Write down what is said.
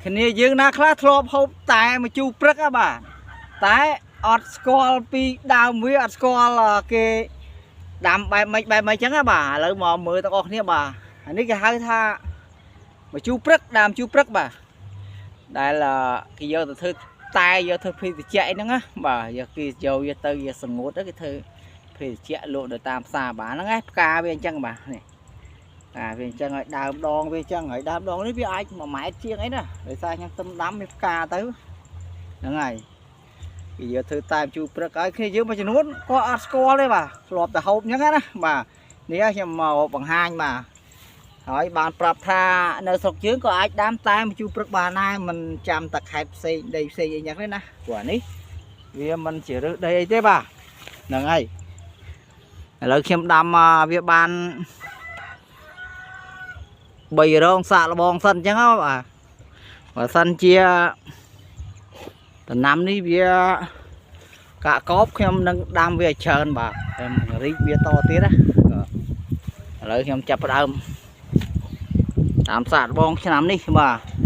គ្នាយើងណាខ្លះធ្លាប់ហូបតែម្ជូរព្រឹកហ៎បាទតែអត់ស្គាល់ពីដើមវាអត់ស្គាល់គេដាំបែបម៉េចបែបម៉េចចឹងណាបាទឥឡូវមកមើលទាំងអស់គ្នាបាទអានេះគេហៅថាម្ជូរព្រឹកដើមជូរព្រឹកបាទដែលគេយកទៅធ្វើតែយកធ្វើភេសជ្ជៈអីហ្នឹងណាបាទយកគេយកវាទៅយកសងួតទៅគេធ្វើភេសជ្ជៈលក់នៅតាមផ្សារបាទហ្នឹងឯងផ្កាវាអញ្ចឹងបាទនេះអាវាអញ្ចឹងឲ្យដើមដងវាអញ្ចឹងហើយដើមដងនេះវាអាច1ម៉ែត្រជាងអីណាដោយសារខ្ញុំទឹមដាំវាផ្កាទៅហ្នឹងហើយគេយកធ្វើតែជូរព្រឹកឲ្យគ្នាយើងមួយចំនួនក៏អត់ស្គាល់ទេបាទធ្លាប់តែហូបអញ្ចឹងណាបាទនេះខ្ញុំមកបង្ហាញបាទហើយបានប្រាប់ថានៅស្រុកយើងក៏អាចដាំតែម្ជូរព្រឹកបានដែរមិនចាំតែខេត្តផ្សេងដីផ្សេងអីចឹងទេណាព្រោះអានេះវាមិនជារើសដីអីទេបាទហ្នឹងហើយឥឡូវខ្ញុំដាំវាបាន3រងសាកល្បងសិនអញ្ចឹងបាទបើសិនជាដំណាំនេះវាកាក់កបខ្ញុំនឹងដាំវាឲ្យច្រើនបាទខ្ញុំរីកវាតទៀតណាឥឡូវខ្ញុំចាប់ផ្ដើមតាមសាកល្បងឆ្នាំនេះបាទ។